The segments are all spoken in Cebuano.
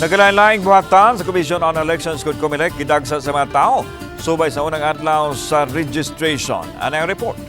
Nagkalain-laing buhatan sa Commission on Elections kung COMELEC, gidagsa sa mga tao subay sa unang adlaw sa registration. Ano ang report?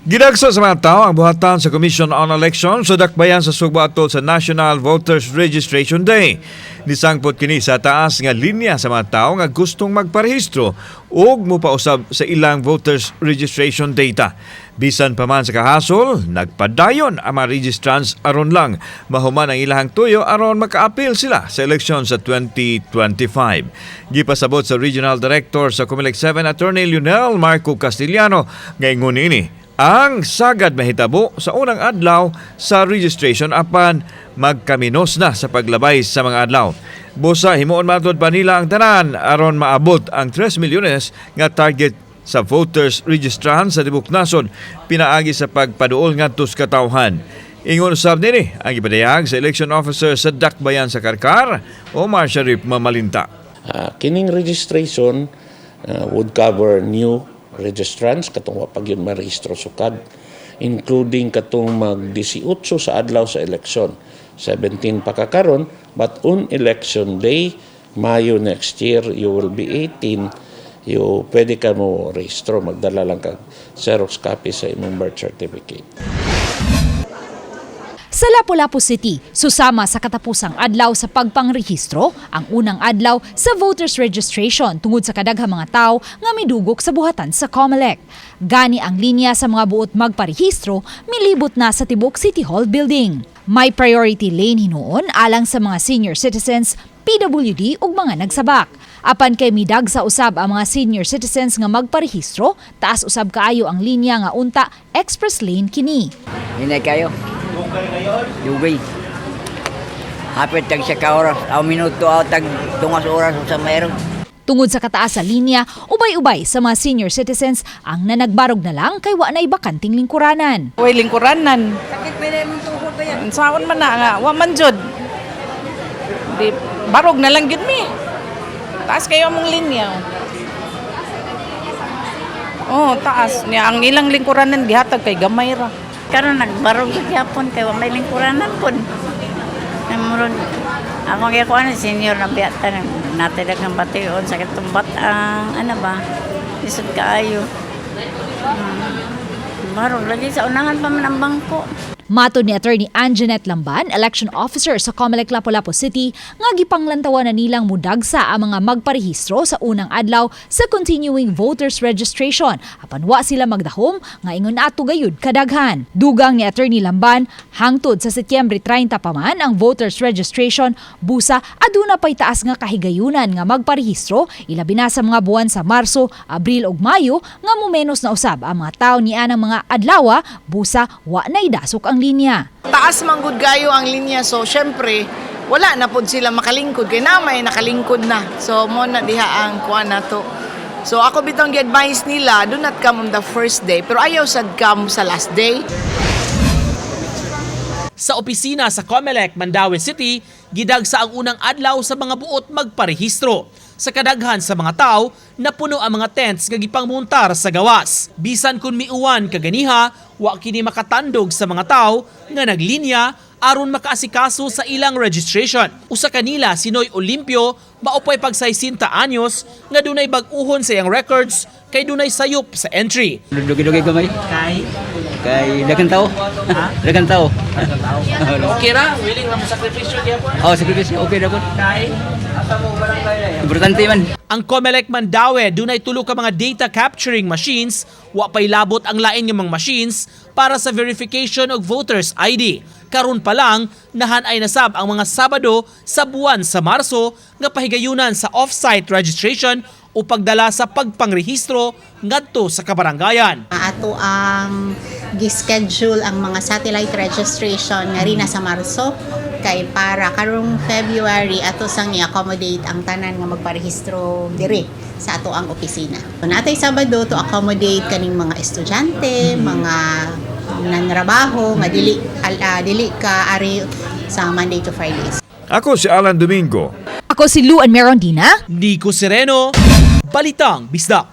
Gidagsa sa mga tao ang buhatan sa Commission on Elections sa dakbayan sa Sugbo atol sa National Voters Registration Day. Nisangpot kini sa taas nga linya sa mga tao nga gustong magparehistro ug mopausab sa ilang voters registration data. Bisan pa man sa kahasol, nagpadayon ang mga registrants aron lang mahuman ang ilahang tuyo aron makaapil sila sa eleksyon sa 2025. Gipasabot sa Regional Director sa COMELEC 7, Attorney Lionel Marco Castillano, nga ingon ini ang sagad mahitabo sa unang adlaw sa registration apan magkaminos na sa paglabay sa mga adlaw. Busa himuon matud pa nila ang tanan aron maabot ang 3 milyones nga target sa voters registrants sa tibok nasod pinaagi sa pagpaduol ngadto sa katawhan. Ingon usab nini ang gipadayag sa election officer sa Dakbayan sa Karkar, Omar Sharif Mamalinta. Kining registration would cover new registrants, katong wa pa gyud marehistro sukad, including katong mag 18 sa adlaw sa eleksyon. 17 pa ka karon, but on election day, Mayo next year, you will be 18. You pwede ka mo rehistro, magdala lang kag Xerox copy sa imong birth certificate. Sa Lapu-Lapu City, susama sa katapusang adlaw sa pagpangrehistro, ang unang adlaw sa voters registration tungod sa kadaghang mga tao nga midugok sa buhatan sa COMELEC. Gani ang linya sa mga buot magparehistro milibot na sa tibok City Hall building. May priority lane hinuon alang sa mga senior citizens, PWD ug mga nagsabak. Apan kay midagsa usab ang mga senior citizens nga magparehistro, taas usab kaayo ang linya nga unta express lane kini. Hinay kayo. Dugay. Hapit tag siya ka oras, aw minuto aw tag tungas oras sa mayroon. Tungod sa kataas sa linya, ubay-ubay sa mga senior citizens ang nanagbarog na lang kay wa na'y bakanting lingkuranan. Way lingkuranan. Sakit ba imong tuhod ba yan? Saon man na nga, wa man jud. Di barog na lang gyud mi. Taas kayo among linya. Oh, taas niya ang ilang lingkuranan gihatag kay gamay ra. Karon nagbarog sa gyapon kay wa may lingkuranan pud. Namurog ako kay kuan senior na biyata natay daghang bation sa katong ang ano ba? Lisod kaayo. Barog lagi sa unahan pa man ang bangko. Matod ni Attorney Anjanette Lamban, election officer sa COMELEC Lapu-Lapu City, nga gipanglantawan na nilang mudagsa ang mga magparehistro sa unang adlaw sa continuing voters registration apan wa sila magdahom nga ingon ato gayud kadaghan. Dugang ni Attorney Lamban, hangtod sa Setyembre 30 pa man ang voters registration, busa aduna pay taas nga kahigayunan nga magparehistro ilabi na sa mga buwan sa Marso, Abril ug Mayo nga mumenos na usab ang mga tawo niya ng mga adlawa, busa wa na'y dasok ang linya. Taas man gud kayo ang linya, so syempre wala na pod sila makalingkod kay na may nakalingkod na. So mo na diha ang kuan nato. So ako bitong gi-advise nila, do not come on the first day, pero ayaw sad come sa last day. Sa opisina sa COMELEC Mandaue City, gidagsa ang unang adlaw sa mga buot magparehistro. Sa kadaghan sa mga tao, napuno ang mga tents nga gipangmuntar sa gawas. Bisan kung miuwan kaganiha, wa kini makatandog sa mga tao nga naglinya aron makaasikaso sa ilang registration. Usa kanila si Noy Olimpio, maupay pag 60 anyos, nga dunay bag-uhon sa iyang records kay dunay sayop sa entry. Dugi-dugi gamay. Kay? Kay daghang tao. Ha? Daghang tao. Okay ra, willing ra mo sakripisyo gyapon. Oh, sakripisyo okay ra pud. Kay? Importante man. Ang COMELEC Mandaue dunay tulo ka mga data capturing machines, wa pay labot ang lain nga mga machines para sa verification og voters ID. Karon pa lang nahanay na sab ang mga Sabado sa buwan sa Marso nga pahigayunan sa off-site registration o pagdala sa pagpangrehistro ngadto sa kabarangayan. Ato ang gi-schedule ang mga satellite registration nga rin na sa Marso kay para karong February ato sang i-accommodate ang tanan nga magparehistro diri sa ato ang opisina. Natay Sabado to accommodate kaning mga estudyante, mga nanrabaho nga dili dili ka ari sa Monday to Fridays. Ako si Alan Domingo. Ako si Lou Ann Merondina. Nico Sereno, Balitang Bisdak.